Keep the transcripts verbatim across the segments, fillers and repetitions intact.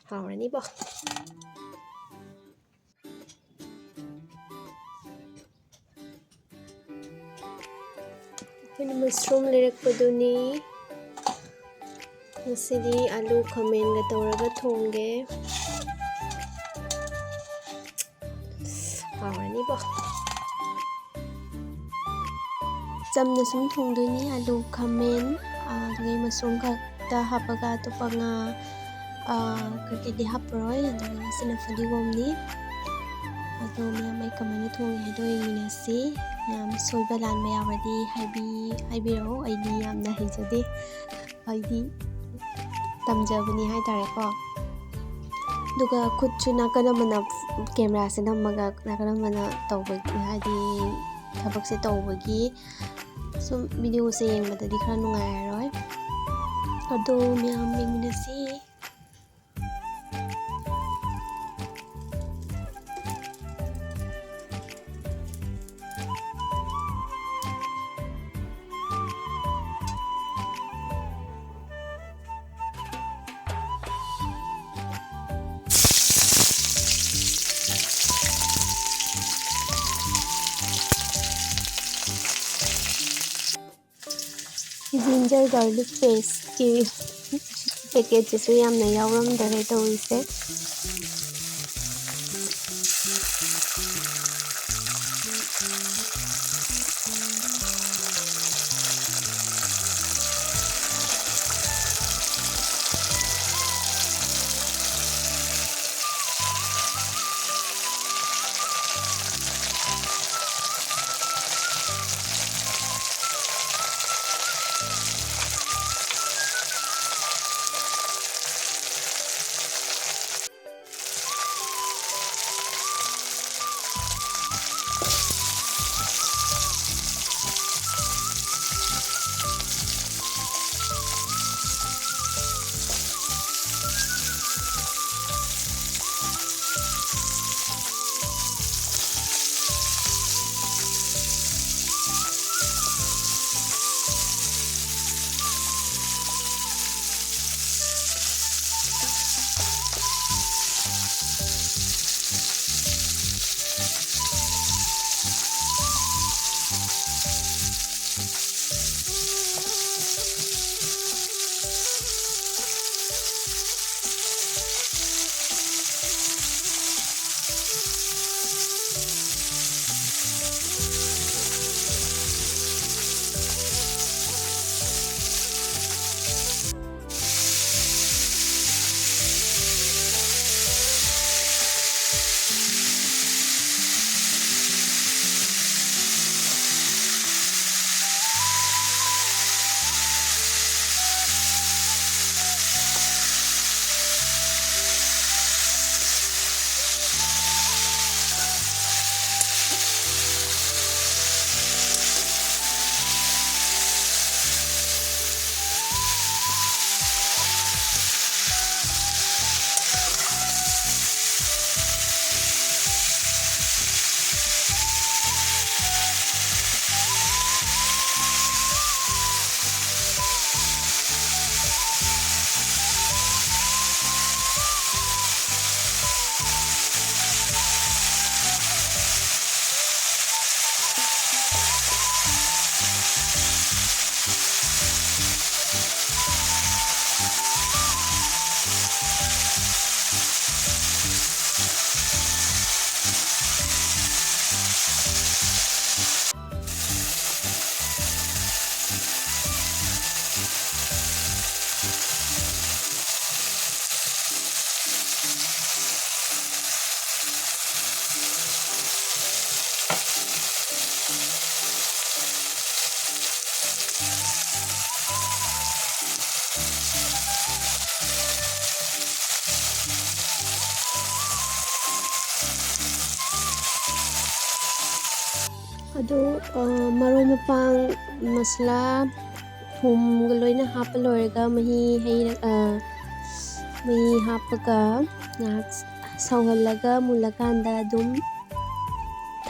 ꯍꯥꯎꯔꯅꯤꯕꯣ꯫ ꯑꯩꯈꯣꯏꯅ mushroom ꯂꯩꯔꯛꯄꯗꯨꯅꯤ꯫ ꯉꯁꯤꯗꯤ ꯑꯂꯨ ꯈꯥꯃꯦꯟꯒ ꯇꯧꯔꯒ ꯊꯣꯡꯒꯦ꯫ ꯍꯥꯎꯔꯅꯤꯕꯣ꯫ ꯆꯝꯅ ꯁꯨꯝ ꯊꯣꯡꯗꯣꯏꯅꯤ꯫ ꯑꯂꯨ, ꯈꯥꯃꯦꯟ, ꯑꯗꯒꯤ mushroom ꯈꯛꯇ ꯍꯥꯞꯄꯒ ꯑꯇꯣꯞꯄ ꯉꯥ, ꯀꯩꯀꯩꯗꯤ ꯍꯥꯞꯄꯔꯣꯏ꯫ ꯑꯗꯨꯒ ꯉꯁꯤꯅ ꯐꯗꯤꯒꯣꯝꯅꯤ꯫ ꯑꯗꯣ ꯃꯌꯥꯝ ꯑꯩ ꯀꯃꯥꯏꯅ ꯊꯣꯡꯉꯦ ꯍꯥꯏꯗꯣ ꯌꯦꯡꯃꯤꯟꯅꯁꯤ꯫ ꯃꯌꯥꯝ ꯁꯣꯏꯕ ꯂꯥꯟꯕ ꯌꯥꯎꯔꯗꯤ ꯍꯥꯏꯕꯤ-, ꯍꯥꯏꯕꯤꯔꯛꯑꯣ꯫ ꯑꯩꯗꯤ ꯌꯥꯝꯅ ꯍꯩꯖꯗꯦ꯫ ꯑꯩꯗꯤ ꯇꯝꯖꯕꯅꯤ ꯍꯥꯏꯇꯥꯔꯦꯀꯣ꯫ ꯑꯗꯨꯒ ꯈꯨꯠꯁꯨ ꯅꯥꯀꯟ ꯑꯃꯅ cameraꯁꯦ ꯅꯝꯃꯒ ꯅꯥꯀꯟ ꯑꯃꯅ ꯇꯧꯕꯒꯤ, ꯍꯥꯏꯗꯤ ꯊꯕꯛꯁꯦ ꯇꯧꯕꯒꯤ ꯁꯨꯝ videoꯁꯦ ꯌꯦꯡꯕꯗꯗꯤ ꯈꯔ ꯅꯨꯡꯉꯥꯏꯔꯔꯣꯏ꯫ ꯑꯗꯣ ꯃꯌꯥꯝ ꯌꯦꯡꯃꯤꯟꯅꯁꯤ꯫ Ginger garlic pasteꯀꯤ packetꯁꯤꯁꯨ ꯌꯥꯝꯅ ꯌꯥꯎꯔꯝꯗꯔꯦ ꯇꯧꯔꯤꯁꯦ꯫ ꯑꯗꯨ, ꯑ, ꯃꯔꯣꯏ ꯃꯄꯥꯡ, ꯃꯁꯂꯥ, ꯊꯨꯝꯒ ꯂꯣꯏꯅ ꯍꯥꯞꯄ ꯂꯣꯏꯔꯒ ꯃꯍꯤ ꯍꯩꯔ-, ꯑ, ꯃꯍꯤ ꯍꯥꯞꯄꯒ ꯉꯥꯏꯍꯥꯛ ꯁꯧꯍꯜꯂꯒ ꯃꯨꯜꯂꯀꯥꯟꯗ ꯑꯗꯨꯝ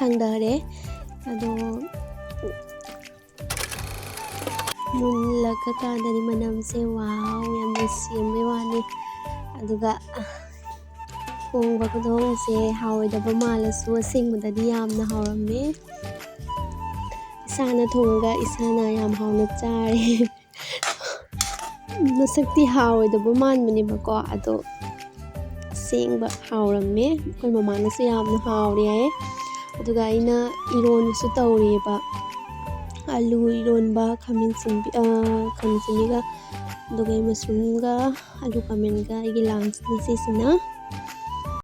ꯊꯥꯡꯗꯔꯦ꯫ ꯑꯗꯣ ꯃꯨꯜꯂꯒ ꯀꯥꯟꯗꯗꯤ ꯃꯅꯝꯁꯦ, ꯋꯥꯎ, ꯌꯥꯝ ꯅꯨꯡꯁꯤꯔꯝꯕꯩ ꯋꯥꯅꯤ꯫ ꯑꯗꯨꯒ ꯊꯣꯡꯕ ꯈꯨꯊꯣꯡꯁꯦ ꯍꯥꯎꯔꯣꯏꯗꯕ ꯃꯥꯜꯂꯁꯨ ꯑꯁꯦꯡꯕꯗꯗꯤ ꯌꯥꯝꯅ ꯍꯥꯎꯔꯝꯃꯦ꯫ ꯏꯁꯥꯅ ꯊꯣꯡꯉꯒ ꯏꯁꯥꯅ ꯌꯥꯝ ꯍꯥꯎꯅ ꯆꯥꯔꯦ꯫ ꯃꯁꯛꯇꯤ ꯍꯥꯎꯔꯣꯏꯗꯕ ꯃꯥꯟꯕꯅꯦꯕꯀꯣ, ꯑꯗꯣ ꯑꯁꯦꯡꯕ ꯍꯥꯎꯔꯝꯃꯦ꯫ ꯑꯩꯈꯣꯏ ꯃꯃꯥꯅꯁꯨ ꯌꯥꯝꯅ ꯍꯥꯎꯔꯦ ꯍꯥꯏꯌꯦ꯫ ꯑꯗꯨꯒ ꯑꯩꯅ ꯏꯔꯣꯟꯕꯁꯨ ꯇꯧꯔꯤꯑꯕ, ꯑꯂꯨ ꯏꯔꯣꯟꯕ, ꯈꯥꯃꯦꯟ ꯑꯁꯤꯟꯕꯤ-, ꯑ, ꯈꯥꯃꯦꯟ ꯑꯁꯤꯟꯕꯤꯒ, ꯑꯗꯨꯒ ꯃꯁꯔꯨꯝꯒ, ꯑꯂꯨ ꯈꯥꯃꯦꯟꯒ ꯑꯩꯒꯤ lunchꯅꯤ ꯁꯤꯁꯤꯅ꯫